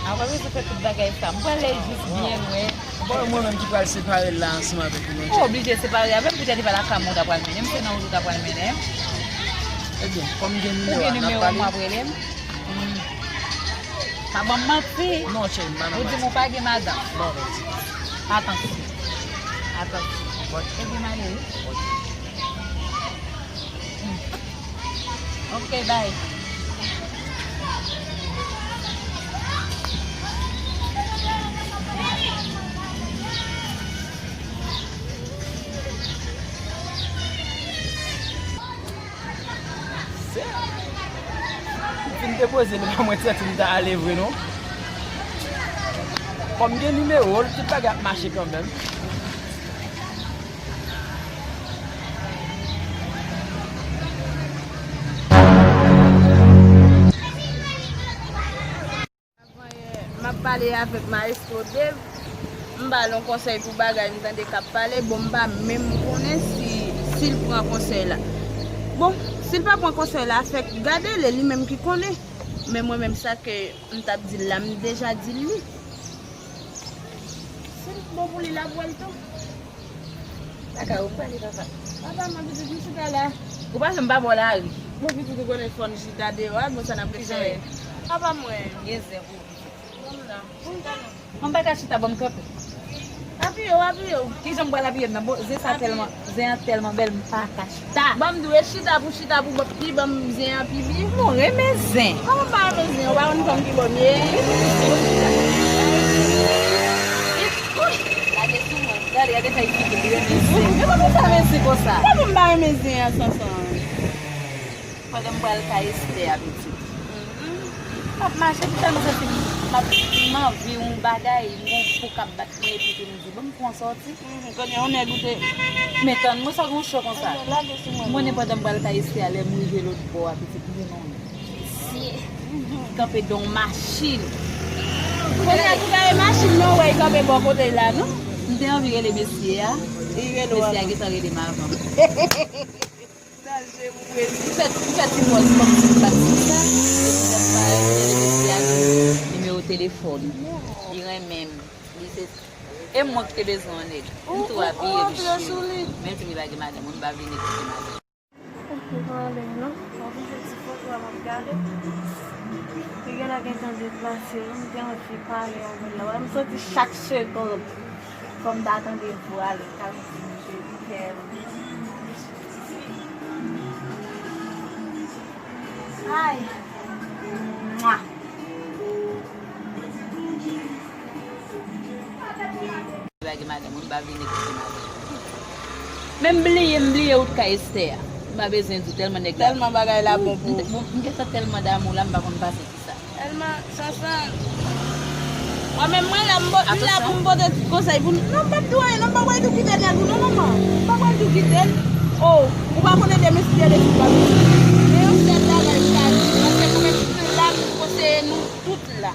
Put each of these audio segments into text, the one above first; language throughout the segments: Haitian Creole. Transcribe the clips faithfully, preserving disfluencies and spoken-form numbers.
Apre, mwen fè tout bagay sa. Mwen pral lè jis byen lwen. Bon, mwen menm ki pral separe l la ansanm avèk ou, non, Ou oblije separe avè m, poutèt e pa lakay mwen ou ta pral mennen m, se nan wout ou ta pral mennen m. Ebyen, kòm gen nimewo a, n ap pale. Ou gen nimewo m, w ap rele m. Hmm. Pa ban m manti. Non, cheri, m pa nan manti. Ou di m ou pa gen madanm. Non, non. Atansyon. Atansyon. Ebyen, m ale wi. Ok, bye. Sè, m fin depoze l, pa mwen santi m ta ale vre non. Kòm gen nimewo l, tout bagay ap mache kanmenm. Avan yè, m ap pale avèk Maestro Dave. M ba l yon konsèy pou bagay m tande k ap pale. Bon, m pa menm konnen si, si l pran konsèy la. Bon, si l pa pran konsèy la, fèk gade l, e li menm ki konnen. Men mwen menm, sa ke m t ap di l la, m deja di l li. Si l bon pou li, l ap wè l tou. Kaka, ou pale, papa. Papa, mwen pitit, m chita la. Ou pa janm pa bò lari. Mwen pitit, ou konnen fò n chita deyò a, bon, sa n ap fè. Papa mwen. Gen zen pou ou pitit. Bon, m la. Bon, m pa ka chita, ban m kanpe. Apiye w, apiye w. Kijan m pral apiye m nan? Bon, zen sa tèlman, zen an tèlman bèl, m pa ka chita. Ban m di w, e chita pou chita pou pi ban m zen an pi byen. Mwen renmen zen. Kòman m pa renmen zen? Ou pa konn fanm ki bò m ye? Lage sou mwen. Gade, gade jan li figi li renmen zen. Men kòman sa renmen zen konsa? Kòman m pa renmen zen an, Sonson? Pandan m pral kay Esther a, pitit. M ap mache, m tèlman santi m ap, m anvi yon bagay, m gon pou k ap bat mwen, epi tou m di, bon, m pran sòti. Mhm, kounye a, yon nèg ou te. Men tann mwen, sa gon cho konsa. Ebyen, lage sou mwen. M konnen pandan m pral kay Esther a, lè m rive lòt bò a, pitit, m jwenn yon mesye kanpe dan yon machin. Kounye a, tou gaye machin nan, ou wè, li kanpe bò kote l la, non? M te anvi rele mesye a. Li rele w avan. Mesye a gentan rele m avan. Danje pou Brezil. M fè, m fè ti pòz kòmsi m pa t di sa. Epi lè m parèt, m rele mesye a, nimewo telefòn. Li renmen m. Li se, e mwen ki te bezwen yon nèg. M tou abiye m cheri. Men m di m pa gen madanm, m pa vle nèg ki gen madanm. Ou pa ale non. M ap vin fè ti foto a, m ap gade. Li genlè gentan deplase wi, m te anvi pale avè l la. M santi chak segonn fò m ta tande vwa l, k ap di m cheri, kè m. Ay. Mwa. Lage madanm, m pa vle nèg ki gen madanm. Men m bliye, m bliye ou t ka Esther a. M pa bezwen di w tèlman nèg la. Tèlman bagay la bon pou ou. M, m, m gentan tèlman damou la, m pa konn pase kisa. Tèlman, Sonson. Mwen menm mwen la, m bo-, m la pou m pote ti konsèy pou nou. Non, m p ap di w anyen, non, m pa pral tou kite nèg ou, non, manman. M pa pral tou kite l. Oh, ou pa konnen de mesye de sou pa. Men yon sèl bagay m ka di, paske mwen menm m la pou konseye nou tout la.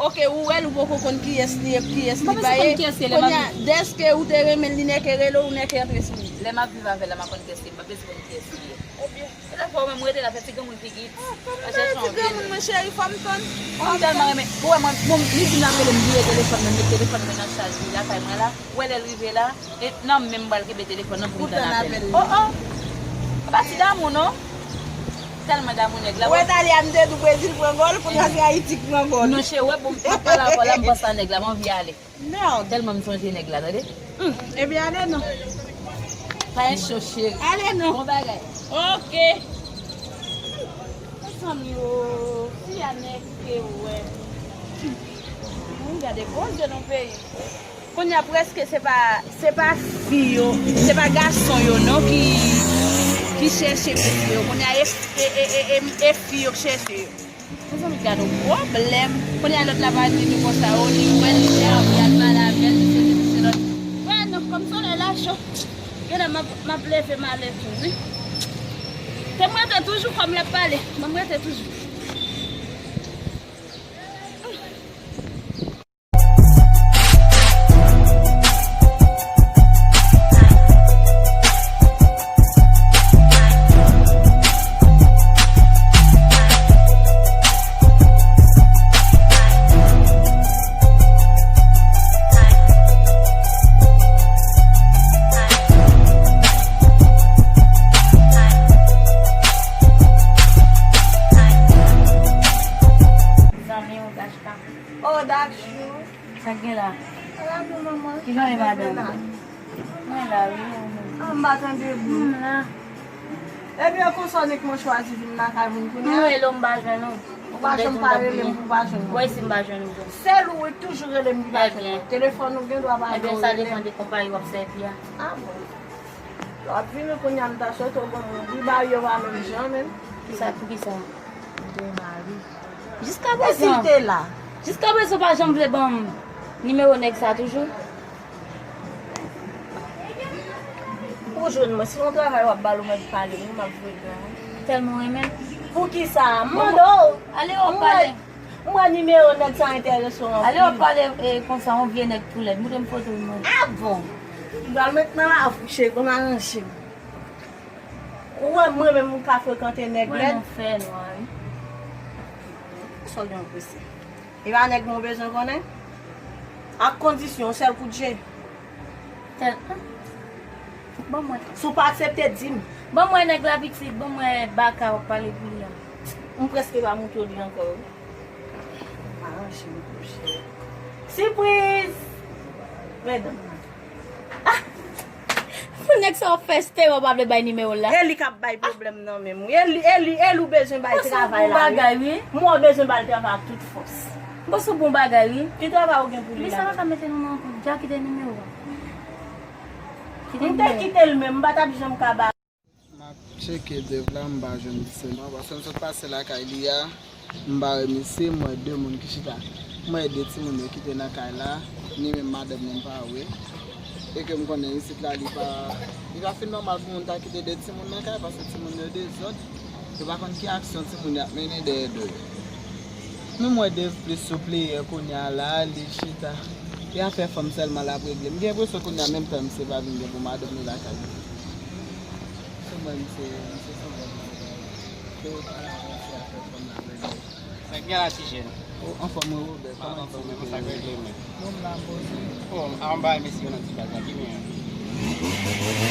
Ok, ou wè l, ou poko konn kiyès li ye, kiyès li pa ye. Kounye a, dèske ou te renmen l, li nèke rele w, ou nèke antre sou li. Lè m ap viv avè l la, m ap konn kiyès li ye, m pa bezwen konn kiyès li ye. Ebyen. Se la fò mwen, mwen rete la, fè ti granmoun figi. Ah, fò m fè ti granmoun, mwen cheri, fò m tann. Mwen tèlman renmen. Ou wè mwen, bon, li di m l ap rele m, m vire telefòn mwen, m met telefòn mwen nan chaj, li lakay mwen la. Ou wè lè l rive la, e nan men m pral kenbe telefòn nan pou m tann apèl. Oh, oh. Pati damou, non? Tèlman damou nèg la. Ou wè Talia m te di w Brezil pran gòl, kounye a se Ayiti k pran gòl. Non, cheri, ou wè, bon, m ap pale avè w la, m panse a nèg la, m anvi ale. Merde. Tèlman m sonje nèg la, tande. Hmm, ebyen, ale non. Pa gen cho, cheri. Ale non. Bon bagay. Ok. Mezanmi o, fi a nèg te wè. Moun gade bon zye nan peyi. Kounye a prèske se pa, se pa fi yo, se pa gason yo non ki, ki chèche mesye yo. Kounye a e, e, e, e, e, e fi yo k chèche yo. Mezanmi, gad yon pwoblèm. Kounye a lòt la pa vini konsa, o, li wè l, li al pale avè l, li se li, li se lòt. Wè, non, kòm solèy la cho. Genlè m ap, m ap leve m ale tou, wi. Te m rete toujou kòm l ap pale. Ban m rete toujou. Zanmi w, Dachka. Oh, Dachou. Sa k gen la? Ala nou, manman. Kijan w ye, madanm? Mwen la, wi, ou menm? Ah, m pa tande bri. M la. Ebyen, konsa w nik mwen chwazi vin lakay moun kounye a? M rele w, m pa jwenn ou. Ou pa janm pa rele m pou w pa jwenn mwen. Bon, e si m pa jwenn ou tou? Sèl ou wi k toujou rele m ki pa jwenn mwen. Telefòn ou gen dwa pa gen ou rele m. Ebyen, sa depann de konpayi w ap sèvi a. Ah bon. Lè w ap vini kounye a, m ta swete w ban m yon bri, bari yo pa menm jan menm. Kisa, poukisa? M te mari. Jiska prezan. E si l te la? Jiska prezan, w pa janm vle ban m nimewo nèg sa toujou? Ou jwenn mwen, si yon travay w ap ba l ou mèt pale m wi, m ap voye l ba ou. Tèlman w renmen l. Poukisa? M mande w. Ale w ap pale. M wè nimewo nèg sa enterese w anpil. Ale w ap pale, e, konsa, yon vye nèg tou lèd. Montre m foto l mwen. Ah bon? M pral met nan lavi w, cheri, konn aranje m. Ou wè mwen menm m ka frekante nèg lèd? Mwen non fè nwa wi. Sa w gen pou se? E pa nèg mwen bezwen konnen? Ak kondisyon, sèl kout je. Tèl, ban mwen. Si w pa aksepte, di m. Ban mwen nèg la pitit, ban mwen baka w ap pale pou li a. M prèske pa montre w li ankò wi. Aranje m pou cheri. Sipriz! Medanm nan. Ah! Pou nèg sa w ap fè stè w pa vle bay nimewo l la. E li k ap bay pwoblèm nan menm wi. E li, e li, e li w bezwen bay travay la wi. Mwen w bezwen ba l travay ak tout fòs. M panse w bon bagay wi. Ki travay ou gen pou li la? Li sa pa ka mete nou nan kont. Dja kite nimewo a. Kite nimewo. M te kite l menm, m pa t ap janm ka ba. M ap tcheke Dave la, m pa jwenn li sèlman, paske m sot pase lakay li a, m pa wè misye, m wè de moun ki chita. M wè de timoun yo ki te nan kay la, ni menm madanm li m pa wè. E ke m konnen isit la, li pa, li pa fin nòmal pou moun ta kite de timoun nan kay, paske timoun yo dezòd, yo pa konn ki aksyon timoun yo ap mennen dèyè do yo. Men m wè Dave plis sou pleyè kounye a la, li chita. E afè fanm sèlman l ap regle. M gen enpresyon kounye a menm tan misye pa vin gen pou madanm li lakay li. Sou mwen, misye, misye sanble mwen. Ke yo pa la avanse afè fanm nan vre vre. Sa k gen la, ti jèn? O, anfòm wi, Robert. Kòman anfòm wi, sa k regle menm? Bon, m la poze. O, a, anba mesye yo nan ti kaz la, ki men an?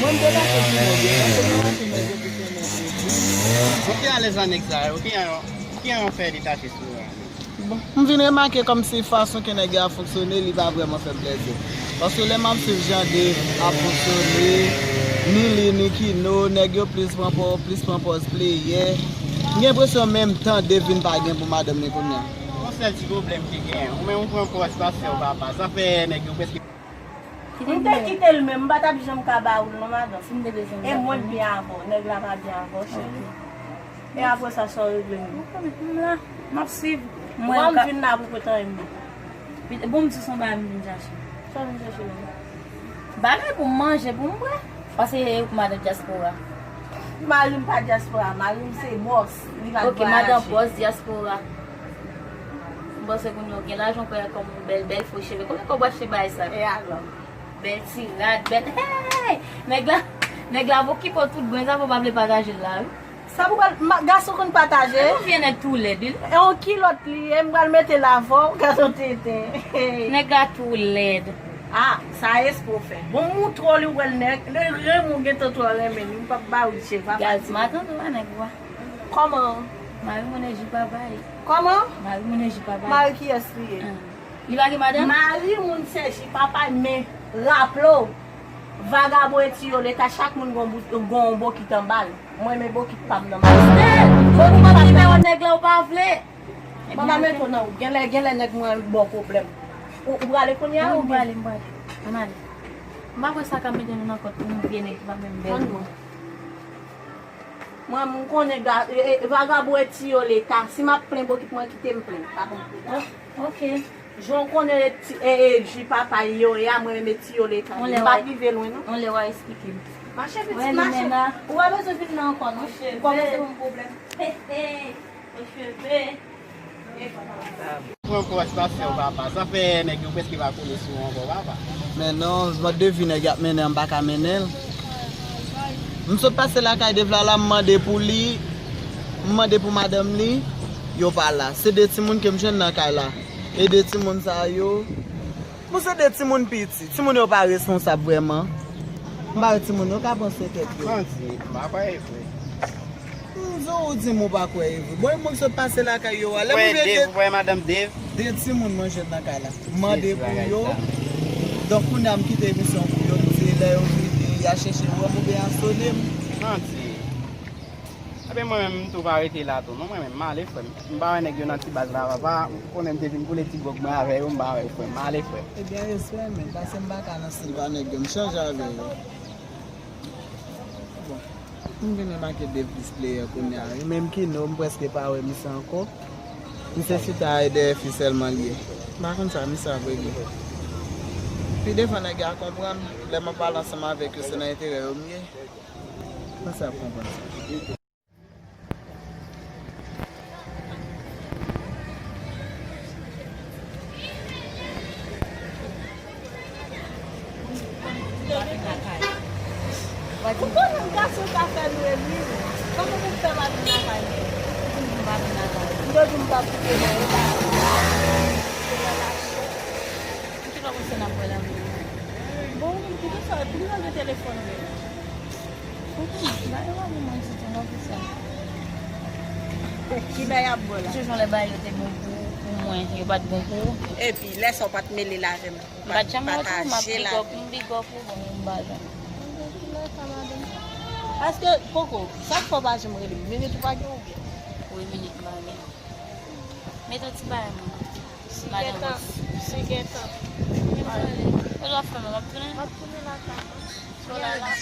Mwen, m te mache pou mwen, paske mwen mache nèg yo pou fè mèkredi. Ou ki alèz a nèg sa yo, ki an, ki an fè detache sou yo a? Bon, m vin remake kòmsi fason ke nèg yo ap fonksyone, li pa vrèman fè m plèzi. Paske lè m ap swiv jan Dave ap fonksyone, ni li, ni Kino, nèg yo plis pran pò-, plis pran pòz pleyè. M gen enpresyon menm tan Dave vin pa gen pou madanm li kounye a. Yon sèl ti pwoblèm ki gen, ou menm ou pran pòz pastè ou papa, sa fè nèg yo prèske. M te kite l menm, m pa t ap janm ka ba ou l non, madanm. Si m te bezwen l. E mwen byen avè w, nèg la pa byen avè w, cheri. E apre sa, sa w regle menm? M la, m ap swiv. Mwen, m vin la pou pran tan menm. Bon, m di se yon bagay m vin chache. Sa w vin chache la? Bagay pou m manje, pou m bwè. Paske madan dyaspora. Mari m pa dyaspora, mari m se bòs. Li pa vwayaje. Ok, madan bòs dyaspora. Panse kounye a w gen lajan, w kwè kòm yon bèl, bèl fo cheve. Konbyen kòb w achte bagay sa? E alò? Bèl ti rad, bèl, hey! Nèg la, nèg la ap okipe w tout bon, sa fò w pa vle pataje l la, wi. Sa pou pral, ma-, gason konn pataje? E yon vye nèg tou lèd, wi. E yon kilòt li ye, m pral mete l avè w, gad yon tenten. Nèg la tou lèd. Ah, sa espre w fè. Bon, moutre w li, w wè l nèg, lè renmen w gentan twò renmen li, m p ap ba w cheve, pa fatige. Gaz, matant ou pa nèg ou a? Kòman? Mari moun e ji pa bay. Kòman? Mari moun e ji pa bay. Mari kiyès li ye? Ah. Li pa gen madanm? Mari moun se ji pa bay, men raple w, vagabon e tiyo leta, chak moun gon bout, gon bokit anba l. Mwen men bokit pa m nan mache. Bon, ou pa nimewo nèg la ou pa vle. Manman, men tou nan wout. Genlè, genlè nèg mwen ba w pwoblèm. Ou, ou prale kounye a oubyen? Non, m prale, m prale. Ann ale. M pa kwè sa ka mete nou nan kont pou yon vye nèg ki pa menm bèl. Ann bon. Mwen, m konnen ga-, e, e, vagabon e tiyo leta. Si m ap plenn bokit mwen, kite m plenn. Pa bon. Oh, ok. Jan w konnen e ti, e, e, ji papa yo ye a, mwen renmen tiyo leta. M pa rive lwen, non. On lè w a eksplike m. Mache, pitit, mache. Ou pa bezwen vin la ankò, non. Ou kòmanse ban m pwoblèm. He, he. Mwen pwòch pa fè w, papa. Sa fè nèg yo prèske pa kole sou ou ankò, papa. Men non, mòd de vi nèg y ap mennen an, m pa ka mennen l. M sot pase lakay Dave la, la, m mande pou li, m mande pou madanm li, yo pa la. Se de timoun ke m jwenn nan kay la. E de timoun sa yo, bon, se de timoun piti. Timoun yo pa responsab vrèman. M pa wè timoun yo ka panse tèt yo. Manti, m pa kwè e vre. Jan w di m ou pa kwè e vre. Bon, e moun sot pase lakay yo a. Lè m rive Dave, ou pa wè madanm Dave? De timoun mwen jwenn nan kay la. M mande pou yo. Donk, kounye a m kite emisyon pou yo. M di, lè yo vini, y a chèche wè m oubyen y a sone m. Manti. Ebyen, mwen menm, m tou pa rete la tou. Non, mwen menm, m ale, frè m. M pa wè nèg yo nan ti baz la, papa. Ou konnen m te vin koule ti gwòg mwen avè yo, m pa wè, frè m. M ale, frè m. Ebyen, respè, men. Paske m pa ka nan stil pa nèg yo. M chanje avè yo. Bon, m vin remake Dave Displayer kounye a, wi. Menm Kino, m prèske pa wè misye ankò. Misye chita dèyè fi sèlman l ye. M pa konn sa misye ap regle. Pi devan nèg yo a konprann, lè m ap pale ansanm avèk yo, se nan enterè yo m ye. Misye ap konprann sa. Ou konnen gason ka fè nou enmi, wi. Kòman pou fè m al vin lakay mwen? Ou di m pa vin lakay. M te di m p ap kite non, e pa. Se relasyon. Ou te pa panse n ap wè la menm? Bon, wi, m kite sa, epi m gade telefòn mwen. Ki bagay w ap di mwen di tou nan tout sa? Ki bagay y ap bo la? Jan lè bagay yo te bon pou, pou mwen, yo pa t bon pou ou? Epi, lè sa w pa t mele l avè m, ou pa t pataje l avè m. M big up ou, bon, m pa janm. Paske, Koko, sa k fè w pa janm rele m? Minit ou pa gen oubyen? Wi, minit m pa gen. Mete yon ti bagay, mwen. Si gentan, si gentan. Kote w ap fè, mwen, w ap tounen? M ap tounen lakay mwen. Sou la la.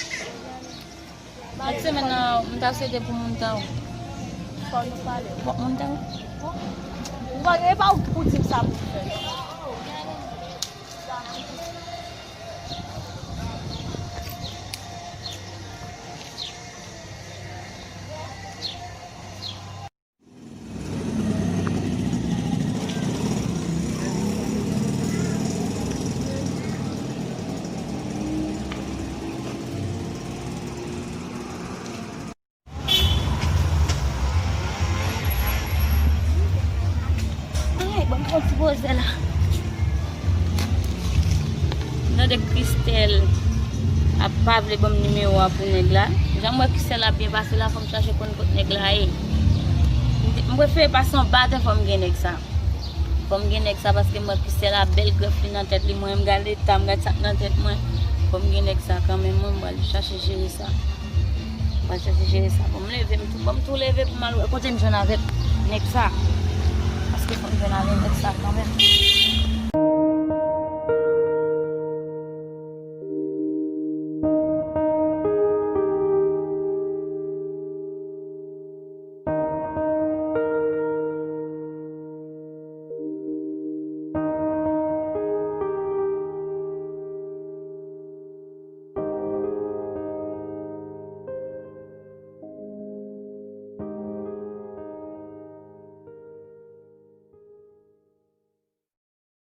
Lòt semèn nan, m ta swete pou moun ta ou. Fò nou pale. Bon, moun ta ou. Ou pa gen, e pa ou pou di m sa pou m fè. Ay, ban m pran ti poze la. M tande Christelle ap pa vle ban m nimewo a pou nèg la. Jan m wè Christelle ap byen pase la, fò m chache konn kot nèg la ye. M te, m prefere pase yon batè, fò m gen nèg sa. Fò m gen nèg sa paske m wè Christelle a bèl grèf li nan tèt li. Mwen, m gade eta m, gad sa k nan tèt mwen. Fò m gen nèg sa kanmenm, mwen, m pral chache jere sa. M pral chache jere sa. Bon, m leve, m tou, bon, m tou leve pou m al wè kote m jwenn avèk nèg sa. Paske fò m jwenn avèk nèg sa kanmenm.